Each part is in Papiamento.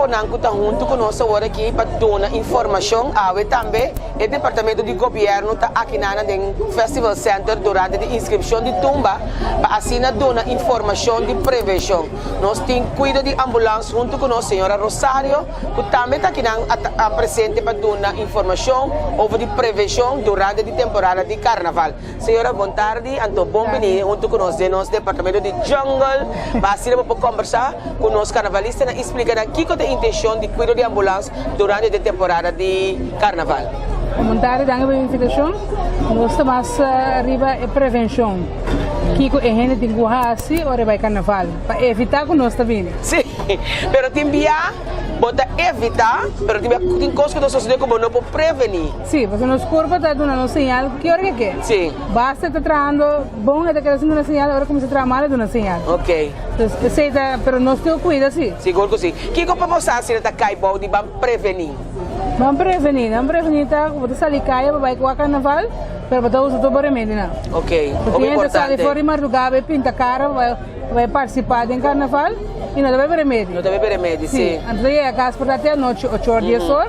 ekiponan ku ta huntu ku nos awor aki pa duna informashon. Awe tambe e departamento di gobièrnu ta akinan den Festival Center durante di inskripshon di tumba pa asina duna informashon di prevenshon. Nos tin kuido di ambulans huntu ku nos, señora Rosario, ku tambe ta akinan presente pa duna informashon over di prevenshon durante di temporada di karnaval. Señora bon tardi, anto bon bini huntu ku nos den nos departamento di Jungle pa asina bo por kombersá ku nos karnavalistanan i splika nan kiko ta e intenshon di kuido di ambulans durante di temporada di karnaval. Bon tardi, danki pa e invitashon. Nos ta mas riba e prevenshon, kiko e hende tin ku hasi ora e bai karnaval pa evitá ku nos ta bini. Sí, pero tin bia bo ta evitá, pero tin bia tin kos ku ta sosodé ku bo no por prevení. Sí, pasobra nos kurpo ta duna nos señal ki ora ke ke. Sí. Basta e ta trahando bon e ta keda sin duna señal, ora kuminsá traha mal e duna señal. Ok. Entonces esei ta, pero nos tin ku kuida sí. Sigur ku sí. Kiko pa bo sa si ta kai bou di ban prevení? Ban prevení, ban prevení ta ku bo ta sali kaya pa bai kua karnaval, pero bo ta usa tur bo remedinan. Ok, Bo hopi tin hende ta sali importante. for di mardugá bai pinta kara pa bai pa bai partisipá den karnaval i no ta bebe remedi. No ta bebe remedi, sí. Sí, anto ta yega kas por ta te anochi ocho or, dies or.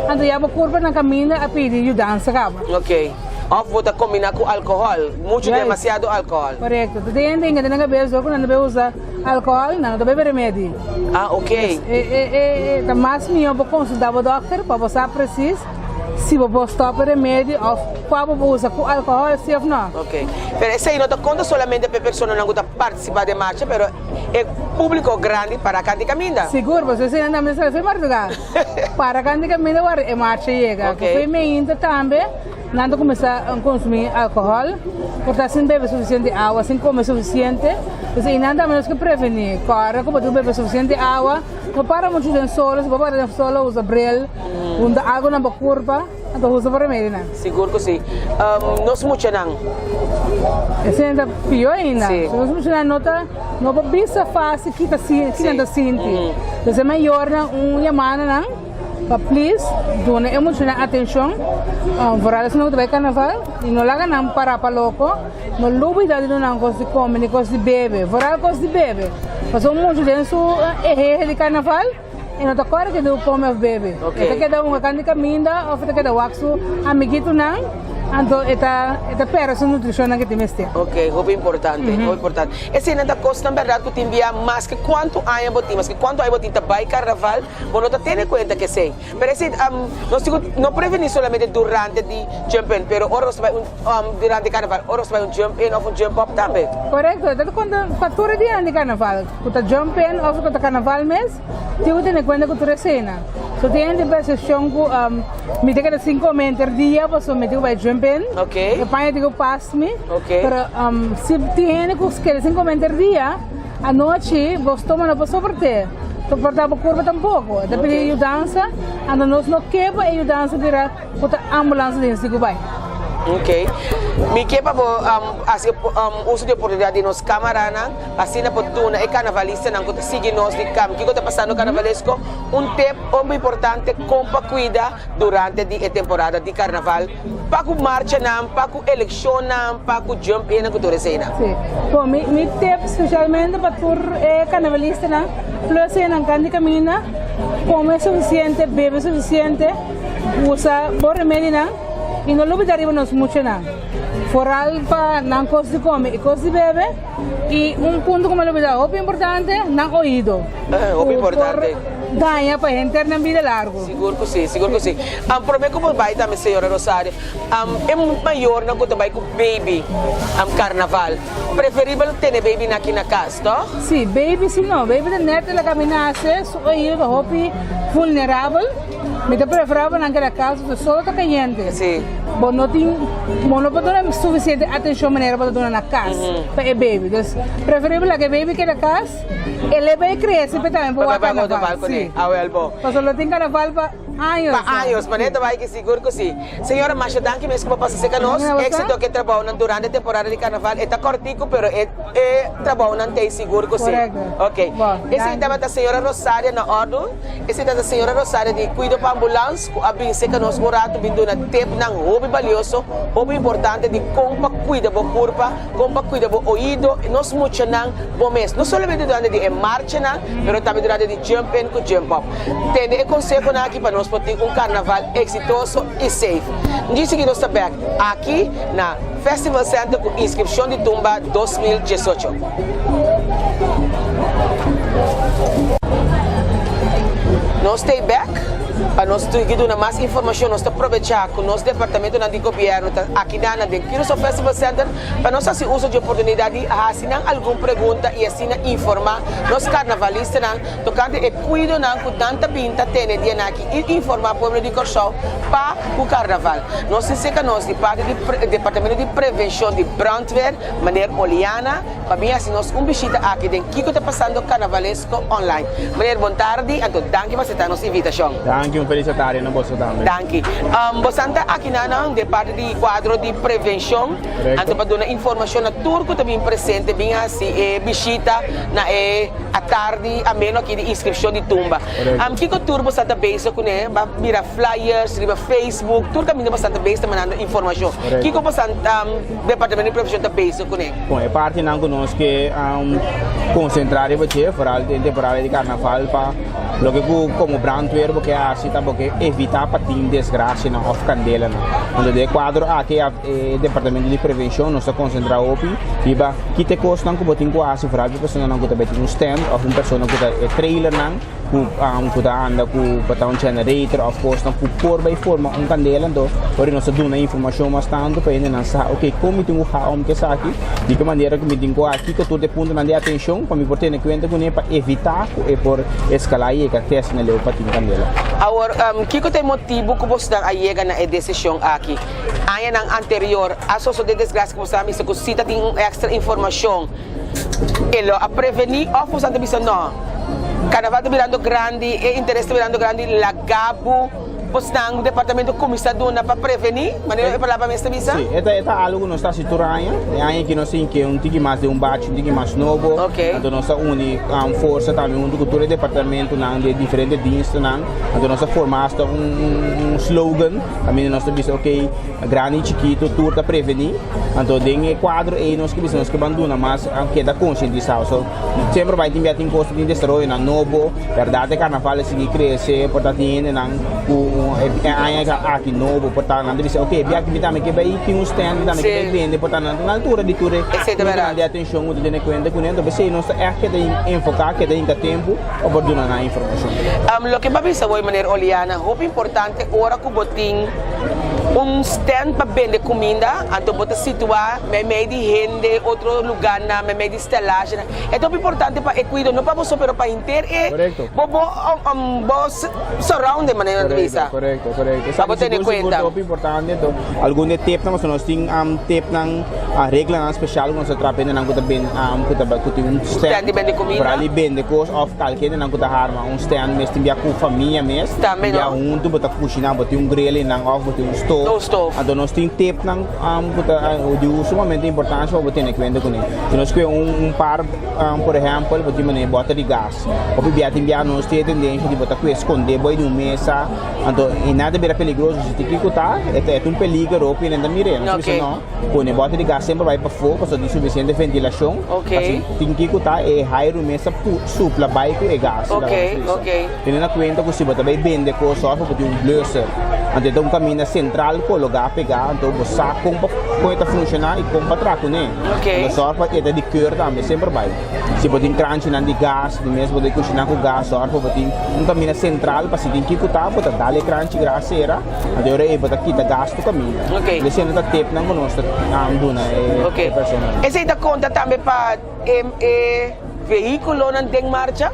Anto ya bo kurpa na kaminda a pidi yudansa kaba. Ok. Of bo ta kombiná ku alkohòl, muchu Juist. demasiado alkohòl. Korekto. Ta den hende den nan kabes dor ku nan ta bai usa alkohòl, nan no ta bebe remedi. Ah, ok. Dus e e e e ta mas mihó bo konsultá bo dòkter pa bo sa presis si bo por stòp e remedi òf kua bo por usa ku alkohòl si òf nò. Ok. Pero esei no ta konta solamente pa e personanan ku ta partisipá den marcha, pero e públiko grandi para kant di kaminda. Sigur, pasobra eseinan tambe ta sali mardugá. Para kant di kaminda wòrdu e marcha yega. Ok. Kafé meinta tambe nan ta kuminsá konsumí alkohòl, por ta sin bebe sufisiente awa, sin kome sufisiente. Pues einan tambe nos ke prevení. Kòrda ku bo tin ku bebe sufisiente awa, no para muchu den solo, si bo para den solo usa bril, hunta algu na bo kurpa. Anto husto pa remedinan. Sigur ku si. Nos muchanan. Esei ta pió ainda. Si. Nos muchanan no ta no por bisa fácil kita si kita nan ta sinti. Entonces e mayornan un yamada na nan pa please duna e muchanan atenshon vooral esnan ku ta bai karnaval i no laga nan para pa loko no lubida di duna nan kos di kome ni kos di bebe vooral kos di bebe pasobra un mucha den su ehehe di karnaval. E no ta kore keda ku kome of bebe. Ok. E ta keda hunga kan di kaminda of e ta keda wak su amiguitonan, anto e ta e ta perde su nutrishonnan ke tin mester. Ok, hopi importante, hopi importante. Eseinan ta kosnan bèrdat ku tin bia maske kuantu aña bo tin, maske kuantu aña bo tin ta bai karnaval, bo no ta tene kuenta ku esei. Pero esei nos tin ku no prevení solamente durante di jump in, pero ora nos ta bai un durante karnaval, ora nos ta bai un jump in of un jump up tambe. Korekto, e ta konta pa tur e dianan di karnaval. Ku ta jump in of ku ta karnaval mes, tin ku tene kuenta ku tur esena. So tin hende persepshon ku mi ta keda sin kome henter dia pasobra mi tin ku bai jump in, e paña tin ku pas mi. Pero si tin hende ku keda sin kome henter dia, anochi bo stoma no por soport'é, soportá bo kurpa tampoko. E ta pidi yudansa, anto nos no ke pa e yudansa bira. Ku ta ambulans den si ku bai. Ok. Mi ke pa bo hasi uso di oportunidat di nos kamaranan pa asina por duna e karnavalistanan ku ta sigui nos di kam kiko ta pasando karnavalesko un tip hopi importante kon pa kuida durante di e temporada di karnaval pa ku marchanan, pa ku elekshonnan, pa ku jump innan ku tur eseinan. Si. Bon, mi mi tip spesialmente pa tur e karnavalistanan plus eseinan kan di kaminda, kome sufisiente, bebe sufisiente. Usa bo remedinan i no lubida riba nos muchanan. Foral pa nan kos di kome i kos di bebe. I un punto ku mi a lubida hopi importante, nan oido. Hopi importante. Ku por daña pa henter nan bida largu. Sigur ku si, sigur ku si. Prome ku bo bai tambe señora Rosario, e mayornan ku ta bai ku baby karnaval, preferibel tene baby nan aki na kas, tòg? Si, baby si no. Baby ta nèt el a kaba nase, su oido ta hopi vulnerabel. Mi ta prefera pa nan keda cas pasobra solo ta cayente. Sí. Bo no tin, bo no por duna suficiente atencion manera bo ta duna na cas pa e baby. Dus preferibel laga e baby keda cas, el e bay crece pe tambe por wak carnaval. Sí. Awel bo. Pasobra lo tin carnaval pa años. Pa años, manera ta bay ki sigur cu si. Señora masha danki mes cu bo pasa cerca nos. Exito cu e trabounan durante e temporada di carnaval. E ta cortico pero e e trabounan ta ey sigur cu si. Correcto. Ok. Bo, Esey danki. tabata señora Rosaria na ordu. Esei ta señora Rosario di Cuido pa Ambulans cu a bin seca nos un rato bin duna tipnan hopi. balioso, hopi importante di kon pa kuida bo kurpa, kon pa kuida bo oido, nos muchanan, bo mes. No solamente durante di e marchanan, pero tambe durante di jump in ku jump up. Tende e konsehonan aki pa nos por tin un karnaval eksitoso i safe. Djis sigui nos ta bek aki na Festival Center ku inskripshon di Tumba 2018. Nos ta bek pa nos sigui duna mas informashon. Nos ta probechá ku nos departamentonan di gobièrnu ta akinan den Curaçao Festival Center pa nos hasi uso di oportunidat di hasi nan algun pregunta i asina informá nos karnavalistanan tokante e kuidonan ku nan ta bin ta tene dianan aki i informá pueblo di Kòrsou pa ku karnaval. Nos tin serka nos di parti di Departamento di Prevenshon di Brandweer, Meneer Oliana, pa bin hasi nos un bishita aki den kiko ta pasando Karnavalesko Online. Meneer, bon tardi, anto danki pa aseptá nos invitashon. Danki, un felis tardi na boso tambe. Danki. Bosan ta aki nan den parti di kuadro di prevenshon. Anto pa duna informashon na tur ku ta bin presente bin hasi e bishita na e atardi ameno aki di inskripshon di tumba. Kiko tur boso ta bezig kuné? Bo a mira flyers riba Facebook, tur kaminda boso ta bezig ta mandando informashon. Kiko boso departamento di prevenshon ta bezig kuné? Bon, e partinan ku nos ke konsentrá riba dje, foral den temporada di karnaval pa loke ku komo brandweer bo ke hasi ta bo ke evitá pa tin desgrasianan òf kandelanan. Anto den e kuadro aki E departamento di prevencion nos ta concentra hopi riba kita e cosnan cu bo tin cu haci vooral pa personanan cu ta bay tin un stand of un persona cu ta e trailernan cu cu ta anda cu por ta un generator of cosnan cu por bay forma un candela. Anto ora nos ta duna informacion mas tanto pa hendenan sa ok con mi tin cu ha om cu esaki, di ki manera cu mi tin cu haci, kico tur ta e puntonan di atencion pa mi por tene cuenta cune pa evita cu e por escala y yega te asina leu pa tin candela. Awor, kico ta e motibo cu bosnan a yega na e decision aki? Añanan anterior a sosode desgracia ku boso a misa ku si ta tin un extra informacion e lo a preveni of boso ta bisa no carnaval ta birando grandi e interes ta birando grandi laga bo bosnan departamento cuminsa duna pa preveni manera e palabra mes ta bisa. Si, e ta e ta algo ku nos ta hasi tur aña. E aña aki nos tin ke un tiki mas den un bachi un tiki mas nobo. Anto nos ta uni forsa tambe huntu ku tur e departamentonan di e diferente dienstennan. Anto nos a forma hasta un un slogan. Kaminda nos ta bisa ok, grandi i chikitu tur ta prevení. Anto den e kuadro ei nos ke bisa nos ke ban duna mas a keda konsientisá. So semper bai tin bia tin kos tin desaroyonan nobo. Bèrdat e karnaval a sigui krese, por ta tin hendenan ku e aña aki nobo por ta nan ta bisa ok bia aki mi tambe ke bai tin un stand, mi tambe ke bai bende, por ta nan ta na altura di tur e puntonan di atenshon ku ta tene kuenta kuné. Anto p'esei nos ta ègt keda enfoká, keda hinka tempu pa por duna nan informashon. Loke bo a bisa hoy meneer Oliana, hopi importante ora ku bo tin un stand pa bende kuminda, anto bo ta situá meimei di hende, otro lugánan, meimei di stelagenan. E ta hopi importante pa e kuido, no pa bo so pero pa henter e bo bo bo surrounding manera nan ta bisa. Korekto, korekto. Pa bo tene Esaki sigur sigur kuenta. ta hopi importante. Anto algun di e tipnan pasobra nos tin tipnan, reglanan spesial ku nos ta traha pa hendenan ku ta bende ku ta ku tin un stand. Stand di bende kuminda. Foral di bende kos òf kalke hendenan ku ta harma. Un stand mes tin bia ku famia mes. Tambe Bia no. huntu bo ta kushiná, bo tin un grill einan òf bo tin un stof. Un stof. Anto nos tin tipnan ku ta di sumamente importansha pa bo tene kuenta kuné. Si nos kue un un par por ehèmpel bo tin manera bòter di gas. Hopi bia tin bia nos tin e tendensha di bo ta kue skondé boi di un mesa. Anto einan ta bira peligroso. Si tin kiko ta e ta e ta un peliger hopi hende ta mir'é. Nos ta bisa no, pone bòter di gas semper bai pafó pasobra tin sufisiente ventilashon. Pa si tin kiko ta e hairu mes ta Supla bai ku e gas. Ok, ok. Tene na kuenta ku si bo ta bai bende kos òf bo tin un blusser, anto e ta un kaminda sentral kologá pegá, anto bo sa kon pa kon e ta funshoná i kon pa traha kuné. Ok. Anto sòrg pa e ta di keur tambe semper bai. Si bo tin kranchinan di gas, di mes bo ta kushiná ku gas, sòrg pa bo tin un kaminda sentral pa si tin kiko ta, bo ta dal e kranchi gras sera, anto e ora ei bo ta kita gas tur kaminda. Ok. Esei ta tipnan ku nos ta duna e personanan. Esei ta konta tambe pa e Vehíkulonan den marcha.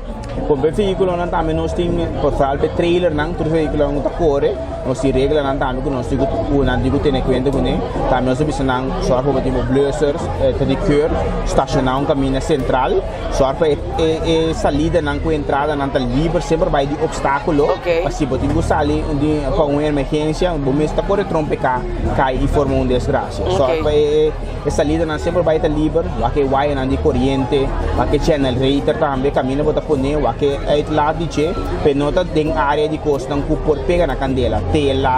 Kon p'e vehíkulonan tambe nos tin, por foral p'e trailernan, tur vehíkulonan ku ta kore, nos tin reglanan tambe ku nos tin ku ku nan tin ku tene kuenta kuné. Tambe nos ta bisa nan sòrg pa bo tin bo blussers, ta di keur, stashoná un kaminda sentral, sòrg pa e e e salidanan ku entradanan ta liber, semper bai di opstákulo, pa si bo tin ku sali di pa un emergensia, bo mes ta kore trompeká, kai i forma un desgrasia. Sòrg pa e e. E salidanan semper bai ta liber, wak e wayanan di koriente, wak e generator tambe, kaminda bo ta pone. wak e uitlaat di dje, pe no ta den área di kosnan ku por pega na kandela, tela,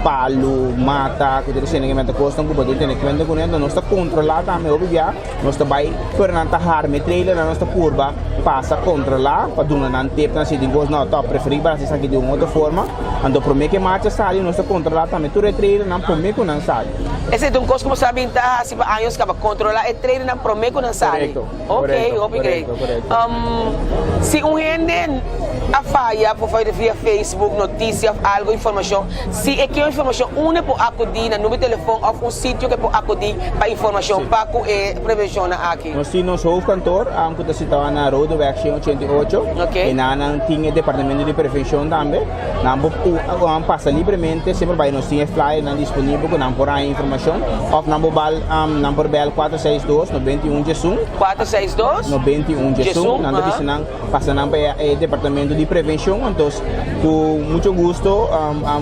palu, mata, ku tur esei nan kosnan ku bo tin tene kuenta kuné. Enton nos ta kontrolá tambe hopi bia, nos ta bai fuera nan ta harma e trailernan, nos ta purba pasa kontrolá pa duna nan tipnan si tin kos no ta preferibel hasi esaki di un otro forma. Anto promé ku e marcha sali nos ta kontrolá tambe tur e trailernan promé ku nan sali. Esei ta un kos ku bo sa bin ta hasi pa años kaba, kontrolá e trailernan promé ku nan sali. Korekto. Ok, hopi great. Si un hende a faya por faya via Facebook, noticia of algo informacion, si e ke un informacion unda e por acudi na numero di telefon of un sitio ke por acudi pa informacion pa cu e prevencionnan aki? Nos tin nos hoofdkantoor cu ta situa na Rodeweg 188. Ok. Y nan tin e departamento di prevencion tambe. Nan por pasa libremente, semper bay nos tin e flyernan disponibel cu nan por haña informacion of nan por bal nan por bel 462 91 diesun. 462 91 diesun. Nan ta bisa nan pasa nan pa e departamento di prevencion entos cu mucho gusto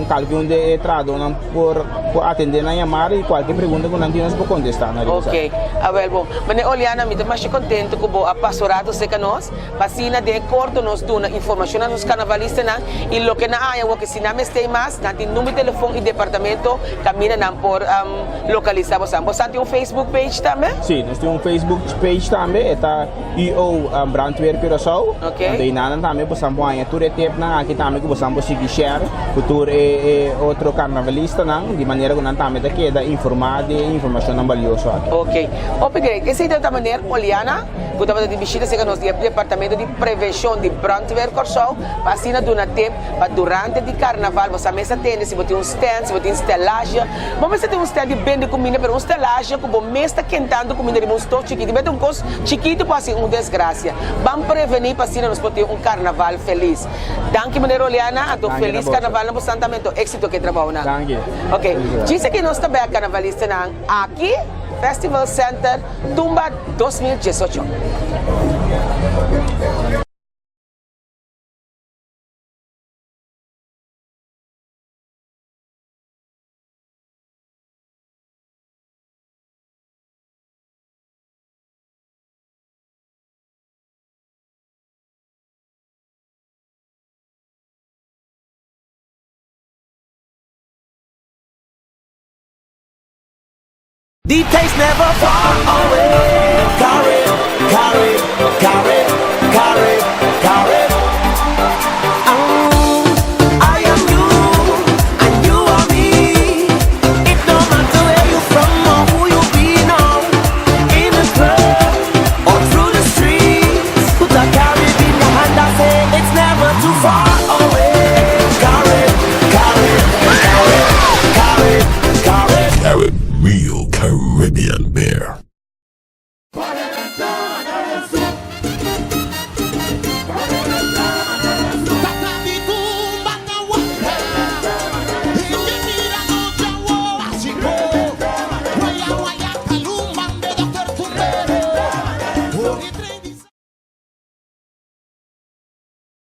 calke un de e trahadornan por por atende nan yamada y cualke pregunta cu nan tin nos por contesta nan riba esaki. Ok, awel bo. Meneer Oliana mi ta masha contento cu bo a pasa un rato cerca nos. Pa asina den e korto nos duna informashon na nos karnavalistanan i loke nan haña wou ke si nan mester mas, nan tin number di telefon i departamento kaminda nan por lokalisa bosan. Bosan tin un Facebook page tambe? Sí, nos tin un Facebook page tambe, e ta UO Brandweer Curaçao. Ok. Anto einan tambe bosan por haña tur e tipnan aki tambe ku bosan por sigui share ku tur e otro karnavalistanan, di manera ku nan tambe ta keda informá di e informashonnan balioso aki. Ok. Hopi great. Esei ta meneer Oliana. ku tabata di bishita serka nos di e Departamento di Prevenshon di Brandweer Kòrsou pa asina duna tip pa durante di karnaval bo sa mes a tende si bo tin un stand, si bo tin stellage. Bo mester tin un stand di bende kuminda pero un stellage ku bo mes ta kentando kuminda riba un stof chikitu bete un kos chikitu por hasi un desgrasia. Ban prevení pa asina nos por tin un karnaval felis. Danki meneer Oleana, anto felis karnaval na bo santamento. Éksito ku e trabounan. Danki. Ok, djis aki nos ta bek karnavalistanan aki Festival Center. Tumba 2018. The taste never far away. Carib, Carib, Carib, Carib, Carib. Oh, I am you, and you are me. It don't matter where you from or who you be now. In the club or through the streets. Put a Carib in your hand and say it's never too far away. Carib, Carib, Carib, Carib, Carib. Carib Real Caribbean Beer.